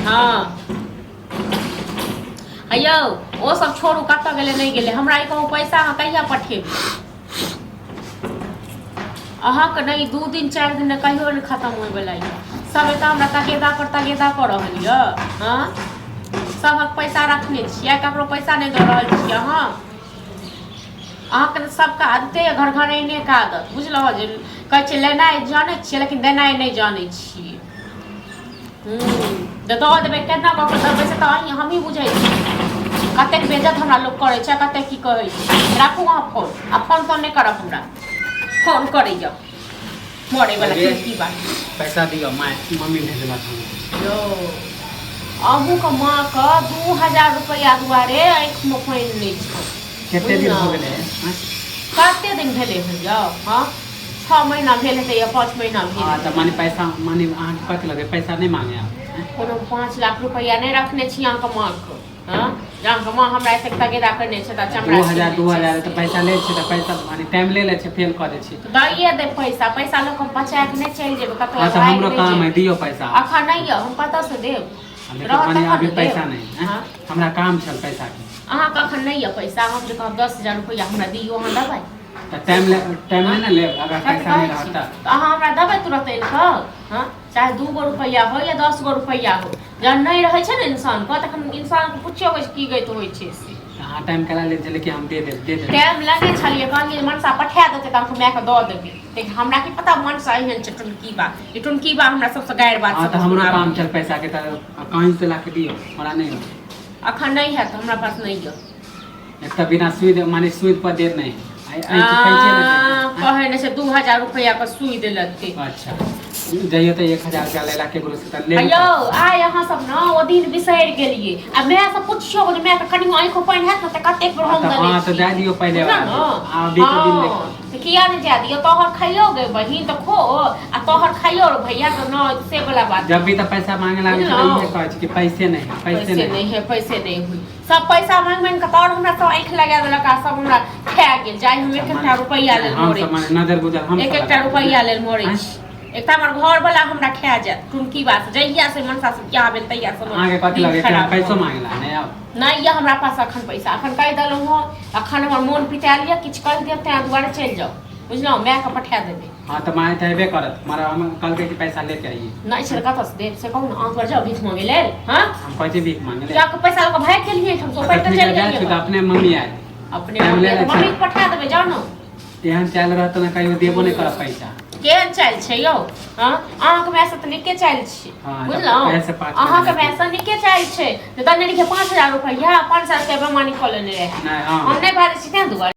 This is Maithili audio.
हँ यौ, ओ सब छोड़ू, कतऽ गेलै नहि गेलै, हमरा ई कहू पैसा अहाँ कहिया पठेबै? अहाँके नहि 2 दिन 4 दिन नहि कहियो नहि खतम होइवला यऽ। सब एतऽ हमरा तगेदा पर तगेदा कऽ रहल यऽ। हँ, सबक पैसा रखने छियै, ककरो पैसा नहि दऽ रहल छियै अहाँ। अहाँके तऽ सबके आदते यऽ घर घरैनेके आदत, बुझलहुँ? जे कहै छै लेनाइ जानै छियै लेकिन देनाइ नहि जानै छियै। तऽ दऽ देबै, केना कऽ कऽ देबै से तऽ अहीं हमही बुझै छी। कतेक बेइज्जत हमरा लोक करै छै, कतेक की कहै छै। राखू अहाँ फोन, आ फोन तोन नहि करब हमरा। फोन करैए मरैवला। अरे। की बात? पैसा दिअ, माय मम्मी भेजलक हन। यौ, अहूँके माँके 2000 रुपैआ दुआरे आँखिमे पानि नहि छै। कते दिन हो बुझलहुँ? गेलै आँय? कते दिन भेलै हन यौ? हँ, 6 महीना भेल हेतै या 5 महीना भेल। हँ, तऽ माने पैसा, माने अहाँके कथी लगे पैसा नहि मांगे आब? कोनो 5 लाख रुपैआ नहि रखने छी अहाँके माँके? हँ, जे अहाँके माँ हमरा एतेक तगेदा करने छै तऽ चमड़ा 2000 छिलने दू छै हजार से। तऽ पैसा लै छै, तऽ पैसा माने टाइम ले लै छै, फेल कऽ दै छै। तऽ दैये दे पैसा। पैसा लऽ कऽ हम बचा कऽ नहि चलि जेबै कतहु। हँ, तऽ भागि हमरो नहि काम है। जेबै। दियौ पैसा। अखन नहि यऽ, हम कतऽसँ देब? आ देखियौ, रहत माने तखन अभी ने देब। पैसा नहि है। हँ? हमरा काम छल पैसाके। अहाँके अखन नहि यऽ पैसा। हम जे कहब 10,000 रुपैआ हमरा दियौ, अहाँ देबै? तऽ टाइम ले, टाइम नहि ने लेब अगर सच पैसा नहि कहै छी रहत तऽ। तऽ अहाँ हमरा देबै तुरत आनि कऽ? हँ, चाहे 2 गो रुपैआ हो या 10 गो रुपैआ हो, जहन नहि रहै छै ने इंसानके तखन इंसानके पुछियौ कि की गति होइ छै से। तऽ अहाँ टाइम केला ले छलै कि हम दे देब, दे देब? टाइम लगे छलियै, कहलियै जे मनसा पठा देतै तऽ अहाँके मायके दऽ देबै, लेकिन हमरा की पता मनसा एहन छै टुनकी बा। ई टुनकी बा हमरा सबसँ गारि बात हँ, सब तऽ हमरो सुनाबै। काम छल पैसाके, तऽ कहीं से ला के दियौ, हमरा नहि होत। अखन नहि हैत, हमरा पास नहि यऽ। एक तऽ बिना सूद, माने सूद पर देर नहि है। पैसे नहि देब। कहै नहि छै, 2000 रुपैआ के सूद लेतै। अच्छा, जइयो तऽ 1000 रुपया लेला केकरो से तऽ लेबे। यौ, आइ अहाँ सब ने ओ दिन बिसरि गेलियै आ माय से पुछियौ जे मायके कनियो आँखि पानि हैत ने तऽ कतेक बेर हम तऽ देने हँ, तऽ छियै। जाय दियौ पहिले। बुझलहुँ ने? आ अभी के दिन देखो। हँ, तऽ किया नहि जाय दियौ? तोहर खइयौ गे बहिन तऽ खो, आ तोहर खइयौ रे भैया तऽ नहि, से वाला बात। जब भी तऽ पैसा मांगे लागै छै तऽ बुझलहुँ? इहे कहै छै कि पैसे नहीं है, पैसे पैसे नहीं। नहीं है, पैसे नहीं हुई। सब पैसा मांगि मांगि कऽ तोहर हमरा सब आँखि लगा देलक आ सब हमरा खा गेल। जाय हम एक एकटा रुपैआ लेल हम मरै सब माने छी। नजर गुजर हम एक सब एकटा लगा रुपैआ लेल मरै आँय? छी। एकटा हमर घर वाला हमरा खा जायत टुनकी बात। जहिया से मनसा से बियाह भेल तहिया से हमर अहाँके कथी दिन लगे कि हम खराब पैसो भऽ गेल। मांगे ला नहीं आब? नहि यऽ हमरा पास अखन पैसा। अखन कहि देलहुँ हँ, अखन हमर मोन पिटायल यऽ, किछु कहि देब ताहि दुआरे चलि जाउ, बुझलहुँ? मायके पठा देबै। हाँ, तऽ माय तऽ अयबे करत। मारा हम कहलकै कि पैसा लेके आइए। नहि छै तऽ कतऽसँ देब से कहू ने? अहाँ पर जाउ भीख मांगे लेल? हाँ? हम कहै छी भीख मांगे ले? जाके पैसा लऽ कऽ भागि गेलियै एहिठाम से, तऽ उपाय तऽ ठीक चलि है, जाइ छी गेलियै। तऽ अपने मम्मी आयत। अपने टाइम मम्मी ले लै मम्मी छै। के पठा देबै, जाउ ने। एहन चालि रहत ने, कहियो देबो नहि करब पैसा। केहन चालि छै यौ? हँ, अहाँके माय से तऽ नीके चालि छै। हँ, तऽ बुझलहुँ? पैसे पाँच अहाँके महीना। माय से नीके चालि छै। जे दने रहियै 5000 रुपैआ, 5,000 रुपैआ बेमानी कऽ लेने रहै। नहि, हँ। हम नहि बाजै छी तें दुआरे।